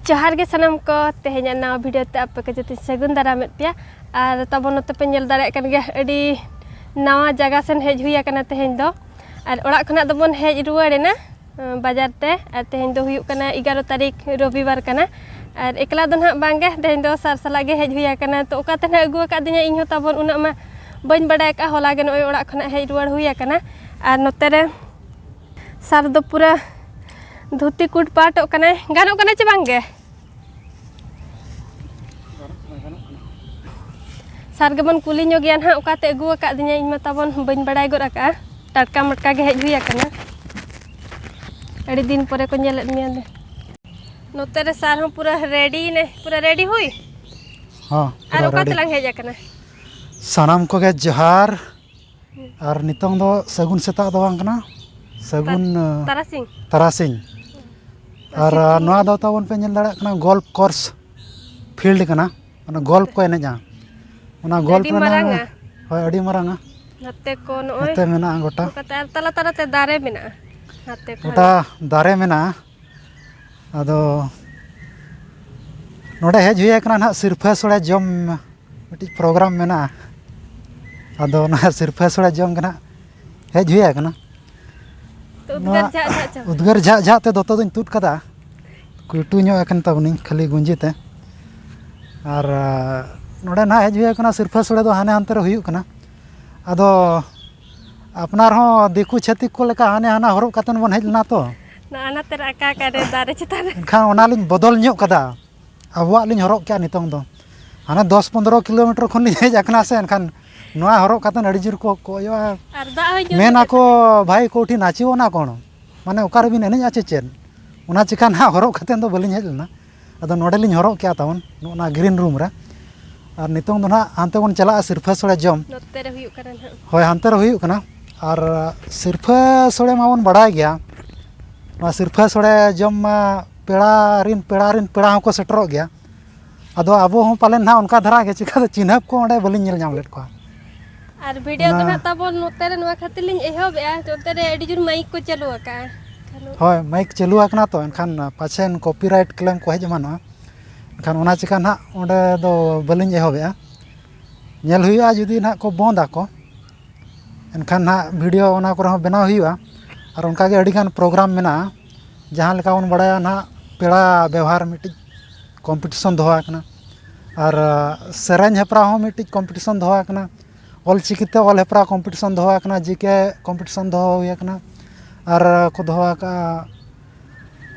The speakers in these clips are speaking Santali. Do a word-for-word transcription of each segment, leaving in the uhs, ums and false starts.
ᱡᱚᱦᱟᱨ ᱜᱮ ᱥᱟᱱᱟᱢ ᱠᱚ, ᱛᱮᱦᱮᱧᱟᱜ ᱱᱟᱣᱟ ᱵᱷᱤᱰᱤᱭᱳ ᱛᱮ ᱟᱯᱮ ᱠᱚ ᱡᱚᱛᱚᱧ ᱥᱟᱹᱜᱩᱱ ᱫᱟᱨᱟᱢᱮᱫ ᱯᱮᱭᱟ᱾ ᱟᱨ ᱛᱟᱵᱚᱱ ᱱᱚᱛᱮ ᱯᱮ ᱧᱮᱞ ᱫᱟᱲᱮᱭᱟᱜ ᱠᱟᱱ ᱜᱮᱭᱟ, ᱟᱹᱰᱤ ᱱᱟᱣᱟ ᱡᱟᱭᱜᱟ ᱥᱮᱱ ᱦᱮᱡ ᱦᱩᱭ ᱟᱠᱟᱱᱟ ᱛᱮᱦᱮᱧ ᱫᱚ᱾ ᱟᱨ ᱚᱲᱟᱜ ᱠᱷᱚᱱᱟᱜ ᱫᱚᱵᱚᱱ ᱦᱮᱡ ᱨᱩᱣᱟᱹᱲ ᱮᱱᱟ, ᱟᱸ, ᱵᱟᱡᱟᱨ ᱛᱮ᱾ ᱟᱨ ᱛᱮᱦᱮᱧ ᱫᱚ ᱦᱩᱭᱩᱜ ᱠᱟᱱᱟ ᱮᱜᱟᱨᱚ ᱛᱟᱹᱨᱤᱠᱷ, ᱨᱚᱵᱤᱵᱟᱨ ᱠᱟᱱᱟ᱾ ᱟᱨ ᱮᱠᱞᱟ ᱫᱚ ᱱᱟᱦᱟᱜ ᱵᱟᱝ ᱜᱮ, ᱛᱮᱦᱮᱧ ᱫᱚ ᱥᱟᱨ ᱥᱟᱞᱟᱜ ᱜᱮ ᱦᱮᱡ ᱦᱩᱭ ᱟᱠᱟᱱᱟ᱾ ᱛᱚ ᱚᱠᱟ ᱛᱮ ᱱᱟᱦᱟᱜ ᱟᱹᱜᱩ ᱟᱠᱟᱫᱤᱧᱟ ᱤᱧ ᱦᱚᱸ ᱛᱟᱵᱚᱱ ᱩᱱᱟᱹᱜ ᱢᱟ ᱵᱟᱹᱧ ᱵᱟᱰᱟᱭ ᱟᱠᱟᱫᱼᱟ᱾ ᱦᱚᱞᱟ ᱜᱮ ᱱᱚᱜᱼᱚᱭ ᱚᱲᱟᱜ ᱠᱷᱚᱱᱟᱜ ᱦᱮᱡ ᱨᱩᱣᱟᱹᱲ ᱦᱩᱭ ᱟᱠᱟᱱᱟ᱾ ᱟᱨ ᱱᱚᱛᱮ ᱨᱮ ᱥᱟᱨ ᱫᱚ ᱯᱩᱨᱟᱹ ᱫᱷᱩᱛᱤ ᱠᱳᱴ ᱯᱟᱴᱚᱜ ᱠᱟᱱᱟᱭ᱾ ᱜᱟᱱᱚᱜ ᱠᱟᱱᱟ ᱪᱮ ᱵᱟᱝ ᱜᱮ? ᱥᱟᱨ ᱜᱮᱵᱚᱱ ᱠᱩᱞᱤ ᱧᱚᱜᱮᱭᱟ ᱱᱟᱦᱟᱜ, ᱚᱠᱟᱛᱮ ᱟᱹᱜᱩ ᱟᱠᱟᱫᱤᱧᱟ, ᱤᱧ ᱢᱟ ᱛᱟᱵᱚᱱ ᱵᱟᱹᱧ ᱵᱟᱲᱟᱭ ᱜᱚᱫ ᱟᱠᱟᱫᱼᱟ᱾ ᱴᱟᱴᱠᱟ ᱢᱟᱴᱠᱟ ᱜᱮ ᱦᱮᱡ ᱦᱩᱭ ᱟᱠᱟᱱᱟ᱾ ᱟᱹᱰᱤ ᱫᱤᱱ ᱯᱚᱨᱮ ᱠᱚ ᱧᱮᱞᱮᱫ ᱢᱮᱭᱟ᱾ ᱱᱚᱛᱮ ᱨᱮ ᱥᱟᱨ ᱦᱚᱸ ᱯᱩᱨᱟᱹ ᱨᱮᱰᱤ ᱱᱮ, ᱯᱩᱨᱟᱹ ᱨᱮᱰᱤ ᱦᱩᱭ᱾ ᱦᱚᱸ, ᱟᱨ ᱯᱩᱨᱟᱹ ᱚᱠᱟ ᱨᱮᱰᱤ᱾ ᱛᱮᱞᱟᱝ ᱦᱮᱡ ᱟᱠᱟᱱᱟ? ᱥᱟᱱᱟᱢ ᱠᱚᱜᱮ ᱡᱚᱦᱟᱨ᱾ ᱟᱨ ᱱᱤᱛᱚᱝ ᱫᱚ ᱥᱟᱹᱜᱩᱱ ᱥᱮᱛᱟᱜ ᱫᱚ ᱵᱟᱝ ᱠᱟᱱᱟ, ᱥᱟᱹᱜᱩᱱ, ᱛᱟᱨ-, ᱟᱸ, ᱛᱟᱨᱟᱥᱤᱧ᱾ ᱛᱟᱨᱟᱥᱤᱧ᱾ ᱟᱨ, ᱥᱤᱛᱩᱝ᱾ ᱱᱚᱣᱟ ᱫᱚ ᱛᱟᱵᱚᱱ ᱯᱮ ᱧᱮᱞ ᱫᱟᱲᱮᱭᱟᱜ ᱠᱟᱱᱟ, ᱜᱚᱞᱯ ᱠᱳᱨᱥ ᱯᱷᱤᱞᱰ ᱠᱟᱱᱟ, ᱚᱱᱟ ᱜᱚᱞᱯ ᱠᱚ ᱮᱱᱮᱡᱼᱟ᱾ ᱚᱱᱟ ᱜᱚᱞᱯ ᱟᱹᱰᱤ ᱨᱮᱱᱟᱝ, ᱢᱟᱨᱟᱝᱟ᱾ ᱦᱳᱭ, ᱟᱹᱰᱤ ᱢᱟᱨᱟᱝᱟ᱾ ᱱᱚᱛᱮ ᱠᱚ ᱱᱚᱜᱼᱚᱭ ᱱᱚᱛᱮ ᱢᱮᱱᱟᱜᱼᱟ ᱜᱚᱴᱟ᱾ ᱱᱚᱝᱠᱟᱛᱮ ᱟᱨ ᱛᱟᱞᱟ ᱛᱟᱞᱟᱛᱮ ᱫᱟᱨᱮ ᱢᱮᱱᱟᱜᱼᱟ᱾ ᱱᱟᱛᱮ ᱠᱷᱚᱱ᱾ ᱜᱚᱴᱟ ᱫᱟᱨᱮ ᱢᱮᱱᱟᱜᱼᱟ᱾ ᱟᱫᱚ ᱱᱚᱰᱮ ᱦᱮᱡ ᱦᱩᱭ ᱟᱠᱟᱱᱟ ᱱᱟᱦᱟᱜ ᱥᱤᱨᱯᱷᱟᱹ ᱥᱳᱲᱮ ᱡᱚᱢ, ᱢᱤᱫᱴᱤᱡ ᱯᱨᱳᱜᱨᱟᱢ ᱢᱮᱱᱟᱜᱼᱟ᱾ ᱟᱫᱚ ᱚᱱᱟ ᱥᱤᱨᱯᱷᱟᱹ ᱥᱳᱲᱮ ᱡᱚᱢ ᱜᱮ ᱱᱟᱦᱟᱜ ᱦᱮᱡ ᱦᱩᱭ ᱟᱠᱟᱱᱟ᱾ ᱛᱚ ᱩᱫᱽᱜᱟᱹᱨ ᱱᱚᱣᱟ ᱡᱷᱟᱜ ᱡᱷᱟᱜ ᱪᱟᱵᱟ᱾ ᱩᱫᱽᱜᱟᱹᱨ ᱡᱷᱟᱜ ᱡᱷᱟᱜ ᱛᱮ ᱫᱚᱛᱚ ᱫᱚᱧ ᱛᱩᱫ ᱠᱟᱫᱟ, ᱠᱩᱭᱴᱩ ᱧᱚᱜ ᱟᱠᱟᱱ ᱛᱟᱵᱚᱱᱟᱹᱧ ᱠᱷᱟᱹᱞᱤ ᱜᱩᱸᱡᱤ ᱛᱮ᱾ ᱟᱨ, ᱟ, ᱱᱚᱰᱮ ᱱᱟᱦᱟᱜ ᱦᱮᱡ ᱦᱩᱭ ᱟᱠᱟᱱᱟ, ᱥᱤᱨᱯᱷᱟᱹ ᱥᱳᱲᱮ ᱫᱚ ᱦᱟᱱᱮ ᱦᱟᱱᱛᱮ ᱨᱮ ᱦᱩᱭᱩᱜ ᱠᱟᱱᱟ᱾ ᱟᱫᱚ ᱟᱯᱱᱟᱨ ᱦᱚᱸ ᱫᱤᱠᱩ ᱪᱷᱟᱹᱛᱤᱠ ᱠᱚ ᱞᱮᱠᱟ ᱦᱟᱱᱮ ᱦᱟᱱᱟ ᱦᱚᱨᱚᱜ ᱠᱟᱛᱮᱱ ᱵᱚᱱ ᱦᱮᱡ ᱞᱮᱱᱟ ᱛᱚ᱾ ᱱᱟ-, ᱱᱟᱛᱮ ᱨᱮ ᱟᱠᱟ ᱟᱠᱟ ᱨᱮ ᱫᱟᱨᱮ ᱪᱮᱛᱟᱱ ᱨᱮ᱾ ᱮᱱᱠᱷᱟᱱ ᱚᱱᱟᱞᱤᱧ ᱵᱚᱫᱚᱞ ᱧᱚᱜ ᱠᱟᱫᱟ᱾ ᱟᱵᱚᱣᱟᱜ ᱞᱤᱧ ᱦᱚᱨᱚᱜ ᱠᱮᱜᱼᱟ ᱱᱤᱛᱚᱝ ᱫᱚ᱾ ᱦᱟᱱᱮ ᱫᱚᱥ ᱯᱚᱱᱫᱽᱨᱚ ᱠᱤᱞᱳᱢᱤᱴᱟᱨ ᱠᱷᱚᱱ ᱞᱤᱧ ᱦᱮᱡ ᱟᱠᱟᱱᱟ ᱥᱮ, ᱮᱱᱠᱷᱟᱱ ᱱᱚᱣᱟ ᱦᱚᱨᱚᱜ ᱠᱟᱛᱮᱫ ᱟᱹᱰᱤ ᱡᱳᱨ ᱠᱚ ᱠᱚᱭᱚᱜᱼᱟ᱾ ᱟᱨ ᱫᱟᱜ ᱦᱚᱸᱭ ᱧᱩ ᱢᱮᱱ ᱧᱚᱜ ᱟᱠᱚ, ᱠᱟᱫᱟ᱾ "ᱵᱷᱟᱭ, ᱠᱳᱴᱷᱤ ᱱᱟᱪᱤᱵᱚ ᱱᱟ ᱠᱚᱱᱚ?" ᱢᱟᱱᱮ, "ᱚᱠᱟ ᱨᱮᱵᱤᱱ ᱮᱱᱮᱡᱼᱟ ᱪᱮ ᱪᱮᱫ?" ᱚᱱᱟ ᱪᱤᱠᱟ ᱱᱟᱦᱟᱜ ᱦᱚᱨᱚᱜ ᱠᱟᱛᱮᱫ ᱫᱚ ᱵᱟᱹᱞᱤᱧ ᱦᱮᱡ ᱞᱮᱱᱟ᱾ ᱟᱫᱚ ᱱᱚᱰᱮ ᱞᱤᱧ ᱦᱚᱨᱚᱜ ᱠᱮᱜᱼᱟ ᱛᱟᱵᱚᱱ, ᱱᱚᱜᱼᱚ ᱱᱟ ᱜᱨᱤᱱ ᱨᱩᱢ ᱨᱮ᱾ ᱟᱨ ᱱᱤᱛᱚᱝ ᱫᱚ ᱱᱟᱦᱟᱜ ᱦᱟᱱᱛᱮ ᱵᱚᱱ ᱪᱟᱞᱟᱜᱼᱟ ᱥᱤᱨᱯᱷᱟᱹ ᱥᱳᱲᱮ ᱡᱚᱢ᱾ ᱱᱚᱛᱮ ᱨᱮ ᱦᱩᱭᱩᱜ ᱠᱟᱱᱟ ᱱᱟᱦᱟᱜ᱾ ᱦᱳᱭ, ᱦᱟᱱᱛᱮ ᱨᱮ ᱦᱩᱭᱩᱜ ᱠᱟᱱᱟ᱾ ᱟᱨ ᱥᱤᱨᱯᱷᱟᱹ ᱥᱳᱲᱮ ᱢᱟᱵᱚᱱ ᱵᱟᱲᱟᱭ ᱜᱮᱭᱟ, ᱱᱚᱣᱟ ᱥᱤᱨᱯᱷᱟᱹ ᱥᱳᱲᱮ ᱡᱚᱢ ᱢᱟ ᱯᱮᱲᱟ ᱨᱤᱱ, ᱯᱮᱲᱟ ᱨᱤᱱ ᱯᱮᱲᱟ ᱦᱚᱸᱠᱚ ᱥᱮᱴᱮᱨᱚᱜ ᱜᱮᱭᱟ᱾ ᱟᱫᱚ ᱟᱵᱚ ᱦᱚᱸ ᱯᱟᱞᱮᱱ ᱱᱟᱦᱟᱜ ᱚᱱᱠᱟ ᱫᱷᱟᱨᱟ ᱜᱮ, ᱪᱤᱠᱟᱹᱛᱮ ᱪᱤᱱᱦᱟᱹᱯ ᱠᱚ ᱚᱸᱰᱮ ᱵᱟᱹᱞᱤᱧ ᱧᱮᱞ ᱧᱟᱢ ᱞᱮᱫ ᱠᱚᱣᱟ᱾ ᱟᱨ ᱵᱷᱤᱰᱤᱭᱳ ᱫᱚ ᱚᱱᱟ ᱱᱟᱦᱟᱜ ᱛᱟᱵᱚᱱ ᱱᱚᱛᱮ ᱨᱮ ᱱᱚᱣᱟ ᱠᱷᱟᱹᱛᱤᱨ ᱞᱤᱧ ᱮᱦᱚᱵᱮᱜᱼᱟ, ᱱᱚᱛᱮ ᱨᱮ ᱟᱹᱰᱤ ᱡᱳᱨ ᱢᱟᱭᱤᱠ ᱠᱚ ᱪᱟᱹᱞᱩ ᱟᱠᱟᱜᱼᱟ᱾ ᱦᱳᱭ, ᱢᱟᱭᱤᱠ ᱪᱟᱹᱞᱩ ᱟᱠᱟᱱᱟ ᱛᱚ, ᱮᱱᱠᱷᱟᱱ ᱯᱟᱪᱷᱮᱱ ᱠᱚᱯᱤᱨᱟᱭᱤᱴ ᱠᱞᱮᱢ ᱠᱚ ᱦᱮᱡ ᱮᱢᱟᱱᱚᱜᱼᱟ᱾ ᱮᱱᱠᱷᱟᱱ ᱚᱱᱟ ᱪᱤᱠᱟ ᱱᱟᱦᱟᱜ ᱚᱸᱰᱮ ᱫᱚ ᱵᱟᱹᱞᱤᱧ ᱮᱦᱚᱵᱮᱜᱼᱟ᱾ ᱧᱮᱞ ᱦᱩᱭᱩᱜᱼᱟ, ᱡᱩᱫᱤ ᱱᱟᱦᱟᱜ ᱠᱚ ᱵᱚᱱᱫ ᱟᱠᱚ, ᱮᱱᱠᱷᱟᱱ ᱱᱟᱦᱟᱜ ᱵᱷᱤᱰᱤᱭᱳ ᱚᱱᱟ ᱠᱚᱨᱮ ᱦᱚᱸ ᱵᱮᱱᱟᱣ ᱦᱩᱭᱩᱜᱼᱟ᱾ ᱟᱨ ᱚᱱᱠᱟᱜᱮ ᱟᱹᱰᱤᱜᱟᱱ ᱯᱨᱳᱜᱨᱟᱢ ᱢᱮᱱᱟᱜᱼᱟ᱾ ᱡᱟᱦᱟᱸ ᱞᱮᱠᱟ ᱵᱚᱱ ᱵᱟᱲᱟᱭᱟ ᱱᱟᱦᱟᱜ, ᱯᱮᱲᱟ ᱵᱮᱣᱦᱟᱨ ᱢᱤᱫᱴᱤᱡ ᱠᱚᱢᱯᱤᱴᱤᱥᱚᱱ ᱫᱚᱦᱚ ᱟᱠᱟᱱᱟ᱾ ᱟᱨ ᱥᱮᱨᱮᱧ ᱦᱮᱯᱨᱟᱣ ᱦᱚᱸ ᱢᱤᱫᱴᱤᱡ ᱠᱚᱢᱯᱤᱴᱤᱥᱚᱱ ᱫᱚᱦᱚ ᱟᱠᱟᱱᱟ᱾ ᱚᱞ ᱪᱤᱠᱤᱛᱮ ᱚᱞ ᱦᱮᱯᱨᱟᱣ ᱠᱚᱢᱯᱤᱴᱤᱥᱚᱱ ᱫᱚᱦᱚ ᱟᱠᱟᱱᱟ, ᱡᱤᱠᱮ ᱠᱚᱢᱯᱤᱴᱤᱥᱚᱱ ᱫᱚᱦᱚ ᱦᱩᱭ ᱟᱠᱟᱱᱟ᱾ ᱟᱨ ᱠᱚ ᱫᱚᱦᱚ ᱟᱠᱟᱫᱼᱟ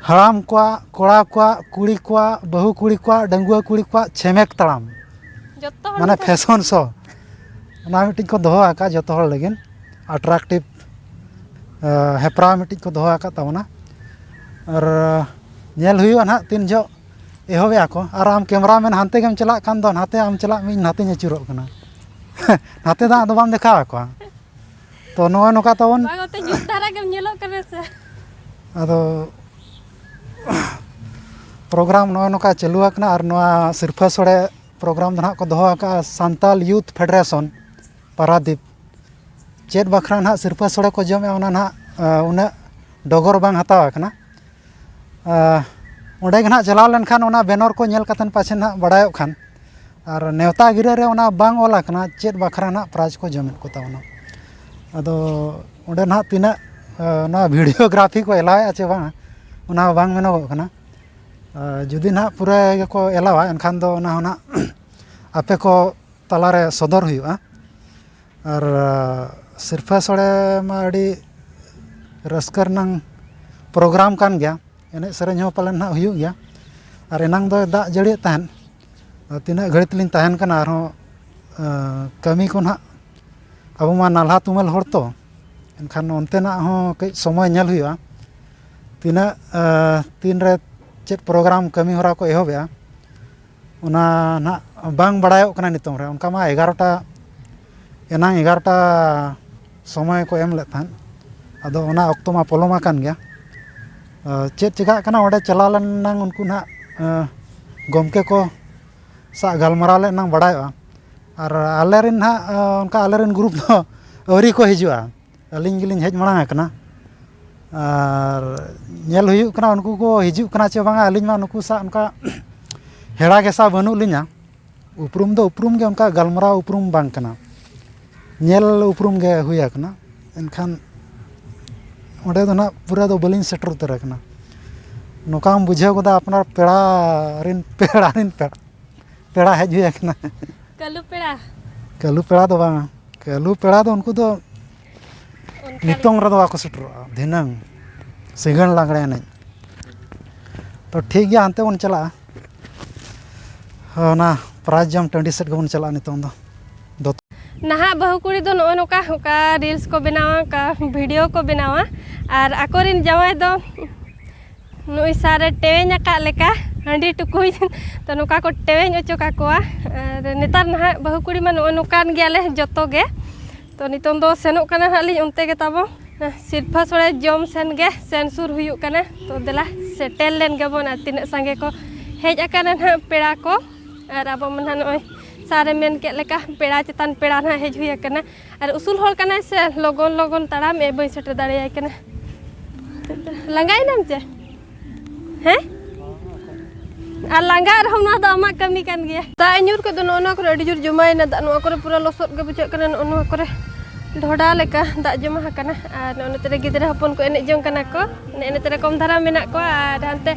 ᱦᱟᱲᱟᱢ ᱠᱚᱣᱟᱜ, ᱠᱚᱲᱟ ᱠᱚᱣᱟᱜ, ᱠᱩᱲᱤ ᱠᱚᱣᱟᱜ, ᱵᱟᱹᱦᱩ ᱠᱩᱲᱤ ᱠᱚᱣᱟᱜ, ᱰᱟᱺᱜᱩᱣᱟᱹ ᱠᱩᱲᱤ ᱠᱚᱣᱟᱜ ᱪᱷᱮᱢᱮᱠ ᱛᱟᱲᱟᱢ, ᱡᱚᱛᱚ ᱦᱚᱲ ᱢᱟᱱᱮ ᱱᱮᱛᱟᱨ ᱯᱷᱮᱥᱚᱱ ᱥᱳ, ᱚᱱᱟ ᱢᱤᱫᱴᱤᱡ ᱠᱚ ᱫᱚᱦᱚ ᱟᱠᱟᱫ ᱡᱚᱛᱚ ᱦᱚᱲ ᱞᱟᱹᱜᱤᱫ ᱟᱴᱨᱟᱠᱴᱤᱵᱷ ᱦᱮᱯᱨᱟᱣ ᱢᱤᱫᱴᱤᱡ ᱠᱚ ᱫᱚᱦᱚ ᱟᱠᱟᱫ ᱛᱟᱵᱚᱱᱟ᱾ ᱟᱨ ᱧᱮᱞ ᱦᱩᱭᱩᱜᱼᱟ ᱱᱟᱦᱟᱜ ᱛᱤᱱ ᱡᱚᱦᱚᱜ ᱮᱦᱚᱵᱮᱜᱼᱟ ᱠᱚ᱾ ᱟᱨ ᱟᱢ ᱠᱮᱢᱨᱟᱢᱮᱱ ᱦᱟᱱᱛᱮ ᱜᱮᱢ ᱪᱟᱞᱟᱜ ᱠᱷᱟᱱ ᱫᱚ ᱱᱟᱛᱮ ᱟᱢ ᱪᱟᱞᱟᱜ ᱢᱮ, ᱤᱧ ᱱᱟᱛᱮᱧ ᱟᱹᱪᱩᱨᱚᱜ ᱠᱟᱱᱟ᱾ ᱱᱟᱛᱮ ᱫᱚ ᱟᱫᱚ ᱵᱟᱢ ᱫᱮᱠᱷᱟᱣ ᱟᱠᱚᱣᱟ᱾ ᱛᱚ ᱱᱚᱜᱼᱚᱭ ᱱᱚᱝᱠᱟ ᱛᱟᱵᱚᱱ᱾ ᱵᱟᱝ, ᱚᱱᱛᱮ ᱧᱩᱛ ᱫᱷᱟᱨᱟ ᱜᱮᱢ ᱧᱮᱞᱚᱜ ᱠᱟᱱᱟ ᱥᱮ᱾ ᱟᱫᱚ ᱯᱨᱳᱜᱨᱟᱢ ᱱᱚᱜᱼᱚᱭ ᱱᱚᱝᱠᱟ ᱪᱟᱹᱞᱩ ᱟᱠᱟᱱᱟ᱾ ᱟᱨ ᱱᱚᱣᱟ ᱥᱤᱨᱯᱷᱟᱹ ᱥᱳᱲᱮ ᱯᱨᱳᱜᱨᱟᱢ ᱫᱚ ᱱᱟᱦᱟᱜ ᱠᱚ ᱫᱚᱦᱚ ᱟᱠᱟᱫᱼᱟ ᱥᱟᱱᱛᱟᱞ ᱭᱩᱛᱷ ᱯᱷᱮᱰᱟᱨᱮᱥᱚᱱ ᱯᱟᱨᱟᱫᱤᱯ᱾ ᱪᱮᱫ ᱵᱟᱠᱷᱨᱟ ᱱᱟᱦᱟᱜ ᱥᱤᱨᱯᱷᱟᱹ ᱥᱳᱲᱮ ᱠᱚ ᱡᱚᱢᱮᱜᱼᱟ, ᱚᱱᱟ ᱱᱟᱦᱟᱜ, ᱟ, ᱩᱱᱟᱹᱜ ᱰᱚᱜᱚᱨ ᱵᱟᱝ ᱦᱟᱛᱟᱣ ᱟᱠᱟᱱᱟ᱾ ᱟ, ᱚᱸᱰᱮ ᱜᱮ ᱱᱟᱦᱟᱜ ᱪᱟᱞᱟᱣ ᱞᱮᱱᱠᱷᱟᱱ ᱚᱱᱟ ᱵᱮᱱᱚᱨ ᱠᱚ ᱧᱮᱞ ᱠᱟᱛᱮᱫ ᱯᱟᱪᱷᱮ ᱱᱟᱦᱟᱜ ᱵᱟᱲᱟᱭᱚᱜ ᱠᱷᱟᱱ᱾ ᱟᱨ ᱱᱮᱣᱛᱟ ᱜᱤᱨᱟᱹ ᱨᱮ ᱚᱱᱟ ᱵᱟᱝ ᱚᱞ ᱟᱠᱟᱱᱟ ᱪᱮᱫ ᱵᱟᱠᱷᱨᱟ ᱱᱟᱦᱟᱜ ᱯᱨᱟᱭᱤᱡᱽ ᱠᱚ ᱡᱚᱢᱮᱫ ᱠᱚ ᱛᱟᱵᱚᱱᱟ᱾ ᱟᱫᱚ ᱚᱸᱰᱮ ᱱᱟᱦᱟᱜ ᱛᱤᱱᱟᱹᱜ, ᱟ, ᱱᱚᱣᱟ ᱵᱷᱤᱰᱤᱭᱳᱜᱨᱟᱯᱷᱤ ᱠᱚ ᱮᱞᱟᱣᱮᱫᱼᱟ ᱪᱮ ᱵᱟᱝᱟ, ᱚᱱᱟ ᱦᱚᱸ ᱵᱟᱝ ᱢᱮᱱᱚᱜᱚᱜ ᱠᱟᱱᱟ᱾ ᱟ, ᱡᱩᱫᱤ ᱱᱟᱦᱟᱜ ᱯᱩᱨᱟᱹ ᱜᱮᱠᱚ ᱮᱞᱟᱣᱟ, ᱮᱱᱠᱷᱟᱱ ᱫᱚ ᱚᱱᱟ ᱦᱚᱸ ᱱᱟᱦᱟᱜ ᱟᱯᱮ ᱠᱚ ᱛᱟᱞᱟᱨᱮ ᱥᱚᱫᱚᱨ ᱦᱩᱭᱩᱜᱼᱟ᱾ ᱟᱨ, ᱟ, ᱥᱤᱨᱯᱷᱟᱹ ᱥᱳᱲᱮ ᱢᱟ ᱟᱹᱰᱤ ᱨᱟᱹᱥᱠᱟᱹ ᱨᱮᱱᱟᱝ ᱯᱨᱳᱜᱨᱟᱢ ᱠᱟᱱ ᱜᱮᱭᱟ, ᱮᱱᱮᱡ ᱥᱮᱨᱮᱧ ᱦᱚᱸ ᱯᱟᱞᱮᱱ ᱱᱟᱦᱟᱜ ᱦᱩᱭᱩᱜ ᱜᱮᱭᱟ᱾ ᱟᱨ ᱮᱱᱟᱝ ᱫᱚᱭ ᱫᱟᱜ ᱡᱟᱹᱲᱤᱭᱮᱫ ᱛᱟᱦᱮᱸᱫ, ᱟᱨ ᱛᱤᱱᱟᱹᱜ ᱜᱷᱟᱹᱲᱤᱡ ᱛᱮᱞᱤᱧ ᱛᱟᱦᱮᱱ ᱠᱟᱱᱟ ᱟᱨᱦᱚᱸ, ᱟ, ᱠᱟᱹᱢᱤ ᱠᱚ ᱱᱟᱦᱟᱜ, ᱟᱵᱚ ᱢᱟ ᱱᱟᱞᱦᱟ ᱛᱩᱢᱟᱹᱞ ᱦᱚᱲ ᱛᱚ, ᱮᱱᱠᱷᱟᱱ ᱚᱱᱛᱮᱱᱟᱜ ᱦᱚᱸ ᱠᱟᱹᱡ ᱥᱚᱢᱚᱭ ᱧᱮᱞ ᱦᱩᱭᱩᱜᱼᱟ᱾ ᱛᱤᱱᱟᱹᱜ, ᱟ, ᱛᱤᱱᱨᱮ ᱪᱮᱫ ᱯᱨᱳᱜᱨᱟᱢ ᱠᱟᱹᱢᱤ ᱦᱚᱨᱟ ᱠᱚ ᱮᱦᱚᱵᱮᱜᱼᱟ, ᱚᱱᱟ ᱱᱟᱦᱟᱜ ᱵᱟᱝ ᱵᱟᱲᱟᱭᱚᱜ ᱠᱟᱱᱟ ᱱᱤᱛᱚᱝ ᱨᱮ᱾ ᱚᱱᱠᱟ ᱢᱟ ᱮᱜᱟᱨᱚᱴᱟ, ᱮᱱᱟᱝ ᱮᱜᱟᱨᱚᱴᱟ ᱥᱚᱢᱚᱭ ᱠᱚ ᱮᱢ ᱞᱮᱫ ᱛᱟᱦᱮᱸᱫ, ᱟᱫᱚ ᱚᱱᱟ ᱚᱠᱛᱚ ᱢᱟ ᱯᱚᱞᱚᱢ ᱟᱠᱟᱱ ᱜᱮᱭᱟ᱾ ᱟ, ᱪᱮᱫ ᱪᱮᱠᱟᱜ ᱠᱟᱱᱟ ᱚᱸᱰᱮ ᱪᱟᱞᱟᱣ ᱞᱮᱱ ᱮᱱᱟᱝ ᱩᱱᱠᱩ ᱱᱟᱦᱟᱜ, ᱟ, ᱜᱚᱢᱠᱮ ᱠᱚ ᱥᱟᱶ ᱜᱟᱞᱢᱟᱨᱟᱣ ᱞᱮ ᱮᱱᱟᱝ ᱵᱟᱲᱟᱭᱚᱜᱼᱟ᱾ ᱟᱨ ᱟᱞᱮᱨᱮᱱ ᱱᱟᱦᱟᱜ, ᱟ, ᱚᱱᱠᱟ ᱟᱞᱮᱨᱮᱱ ᱜᱨᱩᱯ ᱫᱚ ᱟᱹᱣᱨᱤ ᱠᱚ ᱦᱤᱡᱩᱜᱼᱟ, ᱟᱹᱞᱤᱧ ᱜᱮᱞᱤᱧ ᱦᱮᱡ ᱢᱟᱲᱟᱝ ᱟᱠᱟᱱᱟ᱾ ᱟᱨ ᱧᱮᱞ ᱦᱩᱭᱩᱜ ᱠᱟᱱᱟ ᱩᱱᱠᱩ ᱠᱚ ᱦᱤᱡᱩᱜ ᱠᱟᱱᱟ ᱪᱮ ᱵᱟᱝᱟ᱾ ᱟᱹᱞᱤᱧ ᱢᱟ ᱱᱩᱠᱩ ᱥᱟᱶ ᱚᱱᱠᱟ ᱦᱮᱲᱟ ᱜᱷᱮᱥᱟ ᱵᱟᱹᱱᱩᱜ ᱞᱤᱧᱟ᱾ ᱩᱯᱨᱩᱢ ᱫᱚ ᱩᱯᱨᱩᱢ ᱜᱮ, ᱚᱱᱠᱟ ᱜᱟᱞᱢᱟᱨᱟᱣ ᱩᱯᱨᱩᱢ ᱵᱟᱝ ᱠᱟᱱᱟ, ᱧᱮᱞ ᱩᱯᱨᱩᱢ ᱜᱮ ᱦᱩᱭ ᱟᱠᱟᱱᱟ᱾ ᱮᱱᱠᱷᱟᱱ ᱚᱸᱰᱮ ᱫᱚ ᱱᱟᱦᱟᱜ ᱯᱩᱨᱟᱹ ᱫᱚ ᱵᱟᱹᱞᱤᱧ ᱥᱮᱴᱮᱨ ᱩᱛᱟᱹᱨ ᱟᱠᱟᱱᱟ᱾ ᱱᱚᱝᱠᱟᱢ ᱵᱩᱡᱷᱟᱹᱣ ᱜᱚᱫᱟ ᱟᱯᱱᱟᱨ ᱯᱮᱲᱟ ᱨᱮᱱ, ᱯᱮᱲᱟ ᱨᱮᱱ ᱯᱮᱲᱟ, ᱯᱮᱲᱟ ᱦᱮᱡ ᱦᱩᱭ ᱟᱠᱟᱱᱟ᱾ ᱠᱟᱹᱞᱩ ᱯᱮᱲᱟ᱾ ᱠᱟᱹᱞᱩ ᱯᱮᱲᱟ ᱫᱚ ᱵᱟᱝ, ᱠᱟᱹᱞᱩ ᱯᱮᱲᱟ ᱫᱚ ᱩᱱᱠᱩ ᱫᱚ ᱚᱱᱠᱟ ᱱᱤᱛᱚᱝ ᱜᱮ᱾ ᱨᱮᱫᱚ ᱵᱟᱠᱚ ᱥᱮᱴᱮᱨᱚᱜᱼᱟ, ᱫᱷᱤᱱᱟᱹᱝ ᱥᱤᱸᱜᱟᱹᱲ ᱞᱟᱜᱽᱲᱮ ᱮᱱᱮᱡ᱾ ᱛᱚ ᱴᱷᱤᱠ ᱜᱮᱭᱟ, ᱦᱟᱱᱛᱮ ᱵᱚᱱ ᱪᱟᱞᱟᱜᱼᱟ, ᱚᱱᱟ ᱯᱨᱟᱭᱤᱡᱽ ᱡᱚᱢ ᱴᱟᱺᱰᱤ ᱥᱮᱫ ᱜᱮᱵᱚᱱ ᱪᱟᱞᱟᱜᱼᱟ ᱱᱤᱛᱚᱝ ᱫᱚ᱾ ᱫᱚᱛᱚ ᱱᱟᱦᱟᱜ ᱵᱟᱹᱦᱩ ᱠᱩᱲᱤ ᱫᱚ ᱱᱚᱜᱼᱚ ᱱᱚᱝᱠᱟ, ᱚᱠᱟ reels ᱠᱚ ᱵᱮᱱᱟᱣᱟ, ᱚᱠᱟ video ᱠᱚ ᱵᱮᱱᱟᱣᱟ, ᱟᱨ ᱟᱠᱚᱨᱮᱱ ᱡᱟᱶᱟᱭ ᱫᱚ ᱱᱩᱭ ᱥᱟᱨᱮ ᱴᱮᱣᱮᱧ ᱟᱠᱟᱫ ᱞᱮᱠᱟ ᱦᱟᱺᱰᱤ ᱴᱩᱠᱩᱡ᱾ ᱛᱚ ᱱᱚᱝᱠᱟ ᱠᱚ ᱴᱮᱣᱮᱧ ᱚᱪᱚ ᱠᱟᱠᱚᱣᱟ᱾ ᱟᱨ ᱱᱮᱛᱟᱨ ᱱᱟᱦᱟᱜ ᱵᱟᱹᱦᱩ ᱠᱩᱲᱤ ᱢᱟ ᱱᱚᱜᱼᱚ ᱱᱚᱝᱠᱟᱱ ᱜᱮᱭᱟᱞᱮ ᱡᱚᱛᱚ ᱜᱮ᱾ ᱛᱚ ᱱᱤᱛᱚᱝ ᱫᱚ ᱥᱮᱱᱚᱜ ᱠᱟᱱᱟ ᱦᱟᱸᱜ ᱞᱤᱧ ᱚᱱᱛᱮ ᱜᱮ ᱛᱟᱵᱚ, ᱥᱤᱨᱯᱷᱟᱹ ᱥᱚᱲᱮ ᱡᱚᱢ ᱥᱮᱱ ᱜᱮ ᱥᱮᱱ ᱥᱩᱨ ᱦᱩᱭᱩᱜ ᱠᱟᱱᱟ᱾ ᱛᱚ ᱫᱮᱞᱟ ᱥᱮᱴᱮᱨ ᱞᱮᱱ ᱜᱮᱵᱚᱱ, ᱟᱨ ᱛᱤᱱᱟᱹᱜ ᱥᱟᱸᱜᱮ ᱠᱚ ᱦᱮᱡ ᱟᱠᱟᱱᱟ ᱱᱟᱦᱟᱜ ᱯᱮᱲᱟ ᱠᱚ᱾ ᱟᱨ ᱟᱵᱚ ᱢᱟ ᱱᱟᱦᱟᱜ ᱱᱚᱜᱼᱚᱭ ᱥᱟᱨᱮ ᱢᱮᱱ ᱠᱮᱫ ᱞᱮᱠᱟ ᱯᱮᱲᱟ ᱪᱮᱛᱟᱱ ᱯᱮᱲᱟ ᱱᱟᱦᱟᱜ ᱦᱮᱡ ᱦᱩᱭ ᱟᱠᱟᱱᱟ᱾ ᱟᱨ ᱩᱥᱩᱞ ᱦᱚᱲ ᱠᱟᱱᱟᱭ ᱥᱮ, ᱞᱚᱜᱚᱱ ᱞᱚᱜᱚᱱ ᱛᱟᱲᱟᱢ ᱮ, ᱵᱟᱹᱧ ᱥᱮᱴᱮᱨ ᱫᱟᱲᱮᱭᱟᱭ ᱠᱟᱱᱟ᱾ ᱞᱟᱸᱜᱟᱭᱮᱱᱟᱢ ᱪᱮ? ᱦᱮᱸ? ᱟᱨ ᱞᱟᱸᱜᱟᱜ ᱨᱮᱦᱚᱸ ᱱᱚᱣᱟ ᱫᱚ ᱟᱢᱟᱜ ᱠᱟᱹᱢᱤ ᱠᱟᱱ ᱜᱮᱭᱟ᱾ ᱫᱟᱜ ᱮ ᱧᱩᱨ ᱠᱮᱫ ᱫᱚ ᱱᱚᱜᱼᱚ ᱱᱚᱣᱟ ᱠᱚᱨᱮ ᱟᱹᱰᱤ ᱡᱳᱨ ᱡᱚᱢᱟᱭᱮᱱᱟ ᱫᱟᱜ, ᱱᱚᱣᱟ ᱠᱚᱨᱮ ᱯᱩᱨᱟᱹ ᱞᱚᱥᱚᱫ ᱜᱮ ᱵᱩᱡᱷᱟᱹᱜ ᱠᱟᱱᱟ, ᱱᱚᱜᱼᱚ ᱱᱚᱣᱟ ᱠᱚᱨᱮ ᱰᱷᱚᱰᱟ ᱞᱮᱠᱟ ᱫᱟᱜ ᱡᱚᱢᱟ ᱟᱠᱟᱱᱟ᱾ ᱟᱨ ᱱᱚᱜᱼᱚ ᱱᱚᱛᱮ ᱨᱮ ᱜᱤᱫᱽᱨᱟᱹ ᱦᱚᱯᱚᱱ ᱠᱚ ᱮᱱᱮᱡ ᱡᱚᱝ ᱠᱟᱱᱟ ᱠᱚ, ᱮᱱᱮᱡ ᱱᱚᱛᱮ ᱨᱮ ᱠᱚᱢ ᱫᱷᱟᱨᱟ ᱢᱮᱱᱟᱜ ᱠᱚᱣᱟ, ᱟᱨ ᱦᱟᱱᱛᱮ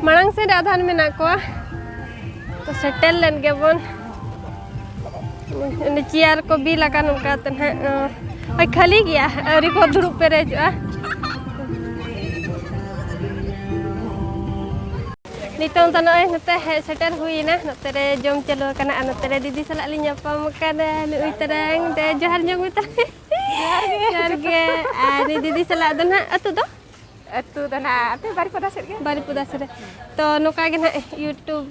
ᱢᱟᱲᱟᱝ ᱥᱮᱫ ᱨᱮ ᱟᱫᱷᱟᱱ ᱢᱮᱱᱟᱜ ᱠᱚᱣᱟ᱾ ᱛᱚ ᱥᱮᱴᱮᱨ ᱞᱮᱱ ᱜᱮᱵᱚᱱ᱾ ᱚᱸᱰᱮ ᱪᱮᱭᱟᱨ ᱠᱚ ᱵᱤᱞ ᱟᱠᱟᱱ ᱚᱱᱠᱟᱛᱮ ᱱᱟᱦᱟᱜ, ᱚ, ᱦᱳᱭ, ᱠᱷᱟᱹᱞᱤ ᱜᱮᱭᱟ, ᱟᱹᱣᱨᱤ ᱠᱚ ᱫᱩᱲᱩᱵ ᱯᱮᱨᱮᱡᱚᱜᱼᱟ᱾ ᱱᱤᱛᱚᱝ ᱫᱚ ᱱᱚᱜᱼᱚᱭ ᱱᱚᱛᱮ ᱦᱮᱡ ᱥᱮᱴᱮᱨ ᱦᱩᱭᱮᱱᱟ, ᱱᱚᱛᱮ ᱨᱮ ᱡᱚᱢ ᱪᱟᱹᱞᱩ ᱟᱠᱟᱱᱟ᱾ ᱟᱨ ᱱᱚᱛᱮ ᱨᱮ ᱫᱤᱫᱤ ᱥᱟᱞᱟᱜ ᱞᱤᱧ ᱧᱟᱯᱟᱢ ᱟᱠᱟᱱᱟ, ᱱᱩᱭ ᱛᱟᱨᱟᱝ ᱫᱮ, ᱡᱚᱦᱟᱨ ᱧᱚᱜ ᱢᱮ ᱛᱟᱞᱮ᱾ ᱡᱚᱦᱟᱨ ᱜᱮ᱾ ᱡᱚᱦᱟᱨ ᱜᱮ᱾ ᱟᱨ ᱱᱩᱭ ᱫᱤᱫᱤ ᱥᱟᱞᱟᱜ ᱫᱚ ᱱᱟᱦᱟᱜ ᱟᱹᱛᱩ ᱫᱚ? ᱟᱹᱛᱩ ᱫᱚ ᱱᱟᱦᱟᱜ ᱟᱯᱮ ᱵᱟᱨᱤᱯᱚᱫᱟ ᱥᱮᱫ ᱜᱮ᱾ ᱵᱟᱨᱤᱯᱚᱫᱟ ᱥᱮᱫ ᱨᱮ᱾ ᱛᱚ ᱱᱚᱝᱠᱟ ᱜᱮ ᱱᱟᱦᱟᱜ YouTube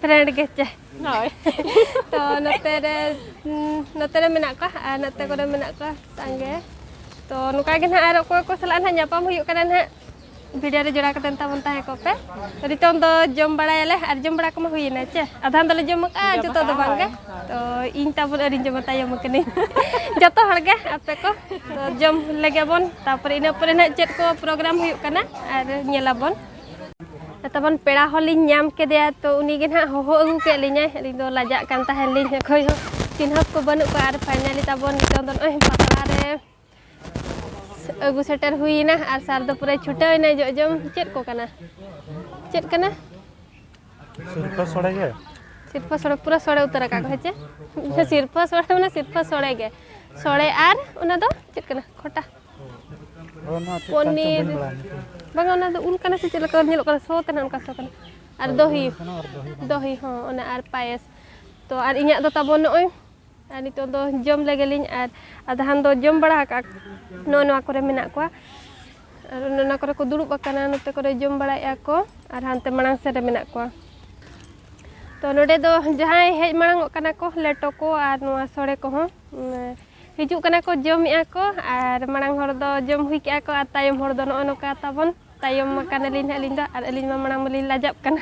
friend ᱜᱮ ᱪᱮ? ᱦᱳᱭ᱾ ᱛᱚ ᱱᱚᱛᱮ ᱨᱮ, ᱩᱸ, ᱱᱚᱛᱮ ᱨᱮ ᱢᱮᱱᱟᱜ ᱠᱚᱣᱟ ᱟᱨ ᱱᱚᱛᱮ ᱠᱚᱨᱮ ᱢᱮᱱᱟᱜ ᱠᱚᱣᱟ ᱥᱟᱸᱜᱮ᱾ ᱛᱚ ᱱᱚᱝᱠᱟ ᱜᱮ ᱱᱟᱦᱟᱜ ᱟᱨ ᱚᱠᱚᱭ ᱠᱚ ᱥᱟᱞᱟᱜ ᱱᱟᱦᱟᱜ ᱧᱟᱯᱟᱢ ᱦᱩᱭᱩᱜ ᱠᱟᱱᱟ ᱱᱟᱦᱟᱜ᱾ ᱵᱷᱤᱰᱤᱭᱳ ᱨᱮ ᱡᱚᱲᱟᱣ ᱠᱟᱛᱮ ᱛᱟᱵᱚᱱ ᱛᱟᱦᱮᱸ ᱠᱚᱜ ᱯᱮ᱾ ᱱᱤᱛᱚᱝ ᱫᱚ ᱡᱚᱢ ᱵᱟᱲᱟᱭᱟᱞᱮ, ᱟᱨ ᱡᱚᱢ ᱵᱟᱲᱟ ᱠᱚᱢᱟ ᱦᱩᱭᱮᱱᱟ ᱪᱮ? ᱟᱫᱷᱟᱱ ᱫᱚᱞᱮ ᱡᱚᱢ ᱟᱠᱟᱫᱼᱟ, ᱡᱚᱛᱚ ᱫᱚ ᱵᱟᱝ ᱜᱮ᱾ ᱛᱚ ᱤᱧ ᱛᱟᱵᱚᱱ ᱟᱹᱣᱨᱤᱧ ᱡᱚᱢᱟ, ᱛᱟᱭᱚᱢ ᱟᱠᱟᱱᱟᱹᱧ᱾ ᱡᱚᱛᱚ ᱦᱚᱲ ᱜᱮ ᱟᱯᱮ ᱠᱚ᱾ ᱛᱚ ᱡᱚᱢ ᱞᱮᱜᱮ ᱵᱚᱱ, ᱛᱟᱯᱚᱨᱮ ᱤᱱᱟᱹ ᱯᱚᱨᱮ ᱱᱟᱦᱟᱜ ᱪᱮᱫ ᱠᱚ ᱯᱨᱳᱜᱨᱟᱢ ᱦᱩᱭᱩᱜ ᱠᱟᱱᱟ ᱟᱨ ᱧᱮᱞᱟᱵᱚᱱ᱾ ᱛᱟᱵᱚᱱ ᱯᱮᱲᱟ ᱦᱚᱲ ᱞᱤᱧ ᱧᱟᱢ ᱠᱮᱫᱮᱭᱟ, ᱛᱚ ᱩᱱᱤ ᱜᱮ ᱱᱟᱦᱟᱜ ᱦᱚᱦᱚ ᱟᱹᱜᱩ ᱠᱮᱫ ᱞᱤᱧᱟᱭ᱾ ᱟᱹᱞᱤᱧ ᱫᱚ ᱞᱟᱡᱟᱜ ᱠᱟᱱ ᱛᱟᱦᱮᱱ ᱞᱤᱧ, ᱚᱠᱚᱭ ᱦᱚᱸ ᱪᱤᱱᱦᱟᱹᱯ ᱠᱚ ᱵᱟᱹᱱᱩᱜ ᱠᱚᱣᱟ᱾ ᱟᱨ ᱯᱷᱟᱭᱱᱟᱞᱤ ᱛᱟᱵᱚᱱ ᱱᱤᱛᱚᱝ ᱫᱚ ᱱᱚᱜᱼᱚᱭ ᱯᱟᱛᱲᱟ ᱨᱮ ᱟᱹᱜᱩ ᱥᱮᱴᱮᱨ ᱦᱩᱭᱮᱱᱟ ᱟᱨ ᱥᱟᱨ ᱫᱚ ᱯᱩᱨᱟᱹ ᱪᱷᱩᱴᱟᱹᱣ ᱮᱱᱟᱭ ᱡᱚᱜ ᱡᱚᱢ᱾ ᱪᱮᱫ ᱠᱚ ᱠᱟᱱᱟ? ᱪᱮᱫ ᱠᱟᱱᱟ? ᱥᱤᱨᱯᱟᱹ ᱥᱚᱲᱮ ᱜᱮ᱾ ᱥᱤᱨᱯᱟᱹ ᱥᱚᱲᱮ ᱯᱩᱨᱟᱹ ᱥᱚᱲᱮ ᱩᱛᱟᱹᱨ ᱟᱠᱟᱫ ᱠᱚ, ᱦᱮᱸ ᱪᱮ? ᱦᱳᱭ᱾ ᱥᱤᱨᱯᱟᱹ ᱥᱚᱲᱮ ᱢᱟᱱᱮ ᱥᱤᱨᱯᱟᱹ ᱥᱚᱲᱮ ᱜᱮ᱾ ᱥᱚᱲᱮ ᱟᱨ ᱚᱱᱟ ᱫᱚ ᱪᱮᱫ ᱠᱟᱱᱟ? ᱠᱷᱚᱴᱟ? ᱦᱳᱭ, ᱚᱱᱟ ᱪᱮᱫ ᱠᱟᱱ ᱪᱚᱝ ᱯᱚᱱᱤᱨ᱾ ᱵᱟᱹᱧ ᱵᱟᱲᱟᱭᱟ ᱧᱩᱛᱩᱢ᱾ ᱵᱟᱝᱟ, ᱚᱱᱟ ᱫᱚ ᱩᱞ ᱠᱟᱱᱟ ᱥᱮ ᱪᱮᱫ ᱞᱮᱠᱟ ᱧᱮᱞᱚᱜ ᱠᱟᱱᱟ? ᱥᱚ ᱛᱟᱦᱮᱱᱟ ᱚᱱᱠᱟ ᱥᱚ ᱠᱟᱱᱟ᱾ ᱟᱨ ᱦᱳᱭ, ᱫᱚᱦᱤ᱾ ᱩᱞ ᱠᱟᱱᱟ ᱟᱨ ᱫᱚᱦᱤ ᱠᱟᱱᱟ᱾ ᱫᱚᱦᱤ, ᱦᱚᱸ, ᱚᱱᱟ ᱟᱨ ᱯᱟᱭᱮᱥ᱾ ᱛᱚ ᱟᱨ ᱤᱧᱟᱹᱜ ᱫᱚ ᱛᱟᱵᱚᱱ ᱱᱚᱜᱼᱚᱭ, ᱟᱨ ᱱᱤᱛᱚᱜ ᱫᱚ ᱡᱚᱢ ᱞᱮᱜᱮᱞᱤᱧ᱾ ᱟᱨ ᱟᱫᱷᱟᱱ ᱫᱚ ᱡᱚᱢ ᱵᱟᱲᱟ ᱟᱠᱟᱫ, ᱱᱚᱜᱼᱚ ᱱᱚᱣᱟ ᱠᱚᱨᱮ ᱢᱮᱱᱟᱜ ᱠᱚᱣᱟ᱾ ᱟᱨ ᱚᱱᱟ ᱠᱚᱨᱮ ᱠᱚ ᱫᱩᱲᱩᱵ ᱟᱠᱟᱱᱟ, ᱱᱚᱛᱮ ᱠᱚᱨᱮ ᱡᱚᱢ ᱵᱟᱲᱟᱭᱮᱫᱼᱟ ᱠᱚ᱾ ᱟᱨ ᱦᱟᱱᱛᱮ ᱢᱟᱲᱟᱝ ᱥᱮᱫ ᱨᱮ ᱢᱮᱱᱟᱜ ᱠᱚᱣᱟ᱾ ᱛᱚ ᱱᱚᱰᱮ ᱫᱚ ᱡᱟᱦᱟᱸᱭ ᱦᱮᱡ ᱢᱟᱲᱟᱝ ᱚᱜ ᱠᱟᱱᱟ ᱠᱚ, ᱞᱮᱴᱚ ᱠᱚ ᱟᱨ ᱱᱚᱣᱟ ᱥᱚᱲᱮ ᱠᱚᱦᱚᱸ, ᱩᱸ, ᱦᱤᱡᱩᱜ ᱠᱟᱱᱟ ᱠᱚ, ᱡᱚᱢᱮᱜᱼᱟ ᱠᱚ᱾ ᱟᱨ ᱢᱟᱲᱟᱝ ᱦᱚᱲ ᱫᱚ ᱡᱚᱢ ᱦᱩᱭ ᱠᱮᱜᱼᱟ ᱠᱚ, ᱟᱨ ᱛᱟᱭᱚᱢ ᱦᱚᱲ ᱫᱚ ᱱᱚᱜᱼᱚ ᱱᱚᱝᱠᱟ ᱛᱟᱵᱚᱱ ᱛᱟᱭᱚᱢ ᱟᱠᱟᱱᱟᱞᱤᱧ ᱦᱟᱸᱜ ᱟᱹᱞᱤᱧ ᱫᱚ, ᱟᱨ ᱟᱹᱞᱤᱧ ᱢᱟ ᱢᱟᱲᱟᱝ ᱢᱟᱞᱤᱧ ᱞᱟᱡᱟᱜ ᱠᱟᱱᱟ᱾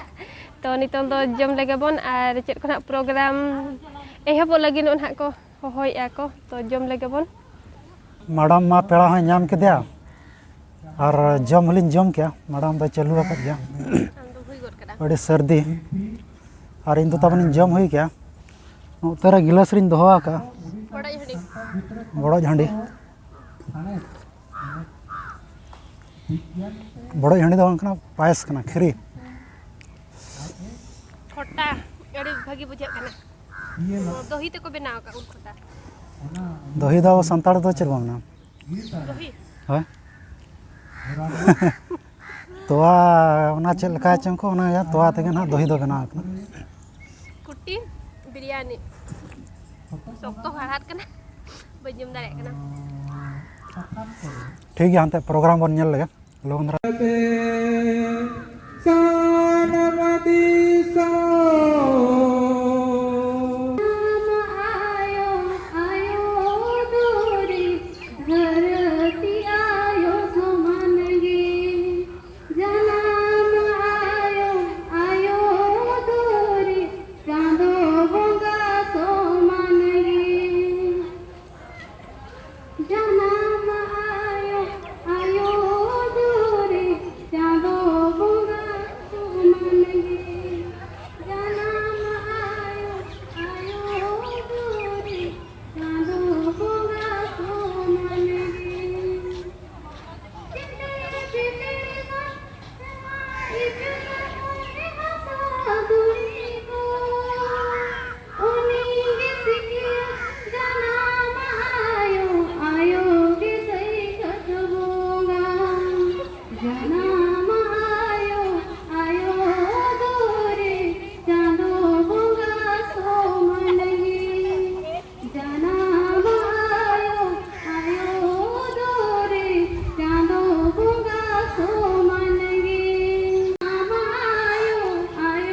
ᱛᱚ ᱱᱤᱛᱚᱝ ᱫᱚ ᱡᱚᱢ ᱞᱮᱜᱮ ᱵᱚᱱ, ᱟᱨ ᱪᱮᱫ ᱠᱚ ᱱᱟᱦᱟᱜ ᱯᱨᱳᱜᱨᱟᱢ ᱮᱦᱚᱵᱚᱜ ᱞᱟᱹᱜᱤᱫ ᱱᱚᱜᱼᱚ ᱱᱟᱦᱟᱜ ᱠᱚ ᱦᱚᱦᱚᱭᱮᱫᱼᱟ ᱠᱚ, ᱛᱚ ᱡᱚᱢ ᱞᱮᱜᱮ ᱵᱚᱱ᱾ ᱢᱮᱰᱟᱢ ᱢᱟ ᱯᱮᱲᱟ ᱦᱚᱸᱭ ᱧᱟᱢ ᱠᱮᱫᱮᱭᱟ, ᱟᱨ ᱡᱚᱢ ᱦᱚᱸᱞᱤᱧ ᱡᱚᱢ ᱠᱮᱜᱼᱟ, ᱢᱮᱰᱟᱢ ᱫᱚᱭ ᱪᱟᱹᱞᱩ ᱟᱠᱟᱫ ᱜᱮᱭᱟ᱾ ᱟᱢ ᱫᱚ ᱦᱩᱭ ᱜᱚᱫ ᱠᱟᱱᱟ᱾ ᱟᱹᱰᱤ ᱥᱟᱹᱨᱫᱤ, ᱟᱨ ᱤᱧ ᱫᱚ ᱛᱟᱵᱚᱱᱤᱧ ᱡᱚᱢ ᱦᱩᱭ ᱠᱮᱜᱼᱟ᱾ ᱱᱚᱛᱮ ᱨᱮ ᱜᱤᱞᱟᱹᱥ ᱨᱤᱧ ᱫᱚᱦᱚ ᱟᱠᱟᱫᱼᱟ᱾ ᱵᱚᱰᱚᱡ ᱦᱟᱺᱰᱤ᱾ ᱵᱚᱰᱚᱡ ᱦᱟᱺᱰᱤ᱾ ᱵᱚᱰᱚᱡ ᱦᱟᱺᱰᱤ ᱫᱚ ᱵᱟᱝ ᱠᱟᱱᱟ, ᱯᱟᱭᱮᱥ ᱠᱟᱱᱟ, ᱠᱷᱤᱨᱤ᱾ ᱠᱷᱚᱴᱟ, ᱟᱹᱰᱤ ᱵᱷᱟᱹᱜᱤ ᱵᱩᱡᱷᱟᱹᱜ ᱠᱟᱱᱟ᱾ ᱫᱚᱦᱤ ᱛᱮᱠᱚ ᱵᱮᱱᱟᱣ ᱟᱠᱟᱫ ᱩᱞ ᱠᱷᱚᱴᱟ᱾ ᱫᱚᱦᱤ ᱫᱚ ᱟᱵᱚ ᱥᱟᱱᱛᱟᱲ ᱫᱚ ᱪᱮᱫ ᱵᱚᱱ ᱢᱮᱱᱟ? ᱫᱚᱦᱤ᱾ ᱦᱳᱭ᱾ ᱛᱚᱣᱟ, ᱚᱱᱟ ᱪᱮᱫ ᱞᱮᱠᱟ ᱪᱚᱝ ᱠᱚ, ᱚᱱᱟ ᱛᱚᱣᱟ ᱛᱮᱜᱮ ᱱᱟᱦᱟᱜ ᱫᱚᱦᱤ ᱫᱚ ᱵᱮᱱᱟᱣ ᱠᱟᱱᱟ᱾ ᱠᱩᱴᱤ ᱵᱤᱨᱭᱟᱱᱤ᱾ ᱥᱚᱠᱛᱚ ᱦᱟᱲᱦᱟᱫ ᱠᱟᱱᱟ, ᱵᱟᱹᱧ ᱡᱚᱢ ᱫᱟᱲᱮᱭᱟᱜ ᱠᱟᱱᱟ᱾ ᱴᱷᱤᱠ ᱜᱮᱭᱟ, ᱦᱟᱱᱛᱮ ᱯᱨᱳᱜᱨᱟᱢ ᱵᱚᱱ ᱧᱮᱞ ᱞᱮᱜᱮ ᱞᱚᱜᱚᱱ ᱫᱷᱟᱨᱟ᱾ ᱥᱟᱱᱟᱢ ᱫᱤᱥᱚᱢ ᱟᱭᱳ, ᱟᱭᱳ ᱫᱩᱨᱤ, ᱫᱷᱟᱹᱨᱛᱤ ᱟᱭᱳ ᱥᱚᱢᱟᱱ ᱜᱮ᱾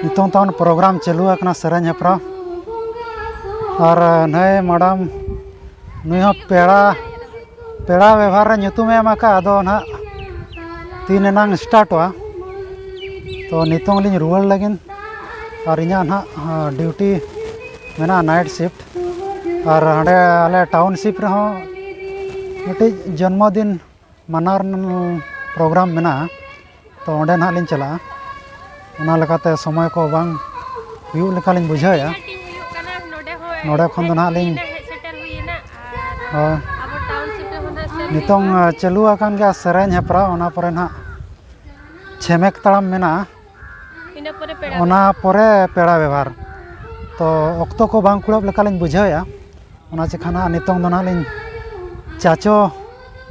ᱱᱤᱛᱚᱝ ᱛᱟᱵᱚᱱ ᱯᱨᱳᱜᱨᱟᱢ ᱪᱟᱹᱞᱩ ᱟᱠᱟᱱᱟ, ᱥᱮᱨᱮᱧ ᱦᱮᱯᱨᱟᱣ᱾ ᱟᱨ ᱱᱟᱹᱭ ᱢᱮᱰᱟᱢ, ᱱᱩᱭ ᱦᱚᱸ ᱯᱮᱲᱟ, ᱯᱮᱲᱟ ᱵᱮᱵᱷᱟᱨ ᱨᱮ ᱧᱩᱛᱩᱢᱮ ᱮᱢ ᱟᱠᱟᱫ, ᱟᱫᱚ ᱱᱟᱦᱟᱜ ᱛᱤᱱ ᱮᱱᱟᱝ ᱥᱴᱟᱨᱴᱚᱜᱼᱟ᱾ ᱛᱚ ᱱᱤᱛᱚᱝ ᱞᱤᱧ ᱨᱩᱣᱟᱹᱲ ᱞᱟᱹᱜᱤᱫ, ᱟᱨ ᱤᱧᱟᱹᱜ ᱱᱟᱦᱟᱜ ᱰᱤᱭᱩᱴᱤ ᱢᱮᱱᱟᱜᱼᱟ, ᱱᱟᱭᱤᱴ ᱥᱤᱯᱴ᱾ ᱟᱨ ᱦᱟᱸᱰᱮ ᱟᱞᱮ ᱴᱟᱣᱩᱱᱥᱤᱯ ᱨᱮᱦᱚᱸ ᱢᱤᱫᱴᱤᱡ ᱡᱚᱱᱢᱚ ᱫᱤᱱ ᱢᱟᱱᱟᱣ ᱨᱮᱱᱟᱜ ᱯᱨᱳᱜᱨᱟᱢ ᱢᱮᱱᱟᱜᱼᱟ, ᱛᱚ ᱚᱸᱰᱮ ᱱᱟᱦᱟᱜ ᱞᱤᱧ ᱪᱟᱞᱟᱜᱼᱟ᱾ ᱚᱱᱟ ᱞᱮᱠᱟᱛᱮ ᱥᱚᱢᱚᱭ ᱠᱚ ᱵᱟᱝ ᱦᱩᱭᱩᱜ ᱞᱮᱠᱟᱞᱤᱧ ᱵᱩᱡᱷᱟᱹᱣᱮᱫᱼᱟ᱾ ᱱᱚᱰᱮ ᱠᱷᱚᱱ ᱫᱚ ᱱᱟᱦᱟᱜ ᱞᱤᱧ, ᱦᱳᱭ, ᱱᱤᱛᱚᱝ ᱪᱟᱹᱞᱩ ᱟᱠᱟᱱ ᱜᱮᱭᱟ ᱥᱮᱨᱮᱧ ᱦᱮᱯᱨᱟᱣ, ᱚᱱᱟ ᱯᱚᱨᱮ ᱱᱟᱦᱟᱜ ᱪᱷᱮᱢᱮᱠ ᱛᱟᱲᱟᱢ ᱢᱮᱱᱟᱜᱼᱟ᱾ ᱤᱱᱟᱹ ᱯᱚᱨᱮ ᱯᱮᱲᱟ ᱚᱱᱟ ᱵᱮᱵᱷᱟᱨ᱾ ᱯᱚᱨᱮ ᱯᱮᱲᱟ ᱵᱮᱵᱷᱟᱨ᱾ ᱛᱚ ᱚᱠᱛᱚ ᱠᱚ ᱵᱟᱝ ᱠᱩᱲᱟᱹᱜ ᱞᱮᱠᱟᱞᱤᱧ ᱵᱩᱡᱷᱟᱹᱣᱮᱫᱼᱟ, ᱚᱱᱟ ᱪᱤᱠᱷᱟ ᱱᱟᱦᱟᱜ ᱱᱤᱛᱚᱝ ᱫᱚ ᱱᱟᱦᱟᱜ ᱞᱤᱧ ᱪᱟᱪᱚ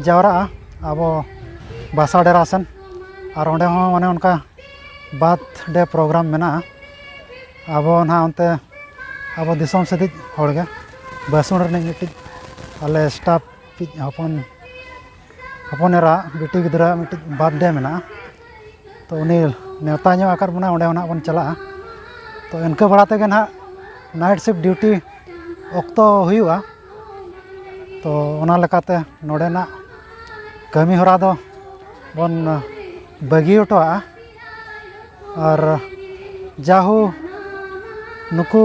ᱡᱟᱣᱨᱟᱜᱼᱟ ᱟᱵᱚ ᱵᱟᱥᱟ ᱰᱮᱨᱟ ᱥᱮᱱ᱾ ᱟᱨ ᱚᱸᱰᱮ ᱦᱚᱸ ᱚᱱᱮ ᱚᱱᱠᱟ ᱵᱟᱨᱛᱷᱰᱮ ᱯᱨᱳᱜᱨᱟᱢ ᱢᱮᱱᱟᱜᱼᱟ᱾ ᱟᱵᱚ ᱱᱟᱦᱟᱜ ᱚᱱᱛᱮ ᱟᱵᱚ ᱫᱤᱥᱚᱢ ᱥᱮᱫᱤᱡ ᱦᱚᱲᱜᱮ, ᱵᱟᱹᱥᱩᱲ ᱨᱤᱱᱤᱡ ᱢᱤᱫᱴᱤᱡ ᱟᱞᱮ ᱥᱴᱟᱯ ᱯᱤᱡ ᱦᱚᱯᱚᱱ, ᱦᱚᱯᱚᱱ ᱮᱨᱟ ᱵᱤᱴᱤ ᱜᱤᱫᱽᱨᱟᱹ ᱢᱤᱫᱴᱤᱡ ᱵᱟᱨᱛᱷᱰᱮ ᱢᱮᱱᱟᱜᱼᱟ᱾ ᱛᱚ ᱩᱱᱤ ᱱᱮᱣᱛᱟ ᱧᱚᱜ ᱟᱠᱟᱫ ᱵᱚᱱᱟ, ᱚᱸᱰᱮ ᱦᱚᱸ ᱱᱟᱦᱟᱜ ᱵᱚᱱ ᱪᱟᱞᱟᱜᱼᱟ᱾ ᱛᱚ ᱤᱱᱠᱟᱹ ᱵᱟᱲᱟ ᱛᱮᱜᱮ ᱱᱟᱦᱟᱜ ᱱᱟᱭᱤᱴ ᱥᱤᱯᱴ ᱰᱤᱭᱩᱴᱤ ᱚᱠᱛᱚ ᱦᱩᱭᱩᱜᱼᱟ᱾ ᱛᱚ ᱚᱱᱟ ᱞᱮᱠᱟᱛᱮ ᱱᱚᱰᱮᱱᱟᱜ ᱠᱟᱹᱢᱤ ᱦᱚᱨᱟ ᱫᱚ ᱵᱚᱱ ᱵᱟᱹᱜᱤ ᱦᱚᱴᱚᱣᱟᱜᱼᱟ᱾ ᱟᱨ ᱡᱟᱦᱳ, ᱱᱩᱠᱩ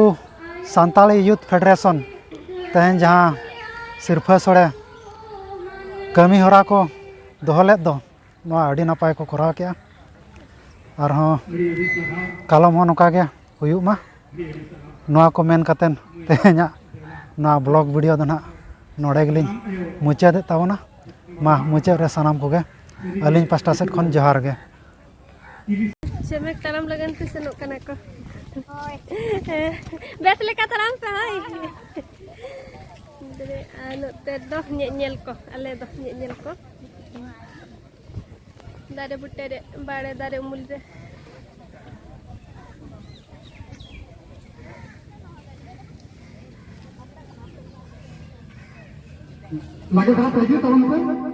ᱥᱟᱱᱛᱟᱲᱤ ᱭᱩᱛᱷ ᱯᱷᱮᱰᱟᱨᱮᱥᱚᱱ ᱛᱮᱦᱮᱧ ᱡᱟᱦᱟᱸ ᱥᱤᱨᱯᱷᱟᱹ ᱥᱳᱲᱮ ᱠᱟᱹᱢᱤ ᱦᱚᱨᱟ ᱠᱚ ᱫᱚᱦᱚ ᱞᱮᱫ ᱫᱚ, ᱱᱚᱣᱟ ᱟᱹᱰᱤ ᱱᱟᱯᱟᱭ ᱠᱚ ᱠᱚᱨᱟᱣ ᱠᱮᱜᱼᱟ᱾ ᱟᱨᱦᱚᱸ ᱠᱟᱞᱚᱢ ᱦᱚᱸ ᱱᱚᱝᱠᱟ ᱜᱮ ᱦᱩᱭᱩᱜ ᱢᱟ᱾ ᱱᱚᱣᱟ ᱠᱚ ᱢᱮᱱ ᱠᱟᱛᱮᱫ ᱛᱮᱦᱮᱧᱟᱜ ᱱᱚᱣᱟ ᱵᱞᱚᱜ ᱵᱷᱤᱰᱤᱭᱳ ᱫᱚ ᱱᱟᱦᱟᱜ ᱱᱚᱰᱮ ᱜᱮᱞᱤᱧ ᱢᱩᱪᱟᱹᱫᱮᱫ ᱛᱟᱵᱚᱱᱟ᱾ ᱢᱟ, ᱢᱩᱪᱟᱹᱫ ᱨᱮ ᱥᱟᱱᱟᱢ ᱠᱚᱜᱮ ᱟᱹᱞᱤᱧ ᱯᱟᱥᱴᱟ ᱥᱮᱫ ᱠᱷᱚᱱ ᱡᱚᱦᱟᱨ ᱜᱮ᱾ ᱪᱮᱢᱮᱠ ᱛᱟᱲᱟᱢ ᱞᱟᱹᱜᱤᱫ ᱛᱮ ᱥᱮᱱᱚᱜ ᱠᱟᱱᱟ ᱠᱚ᱾ ᱦᱳᱭ᱾ ᱵᱮᱥ ᱞᱮᱠᱟ ᱛᱟᱲᱟᱢ ᱯᱮ, ᱦᱳᱭ᱾ ᱟᱨ ᱱᱚᱛᱮ ᱫᱚ ᱧᱮᱧᱮᱞ ᱠᱚ, ᱟᱞᱮ ᱫᱚ ᱧᱮᱧᱮᱞ ᱠᱚ᱾ ᱫᱟᱨᱮ ᱵᱩᱴᱟᱹ ᱨᱮ, ᱵᱟᱲᱮ ᱫᱟᱨᱮ ᱩᱢᱩᱞ ᱨᱮ᱾ ᱞᱟᱜᱮ ᱫᱷᱟᱨᱟ ᱛᱮ ᱦᱤᱡᱩᱜ ᱛᱟᱵᱚᱱ ᱯᱮ᱾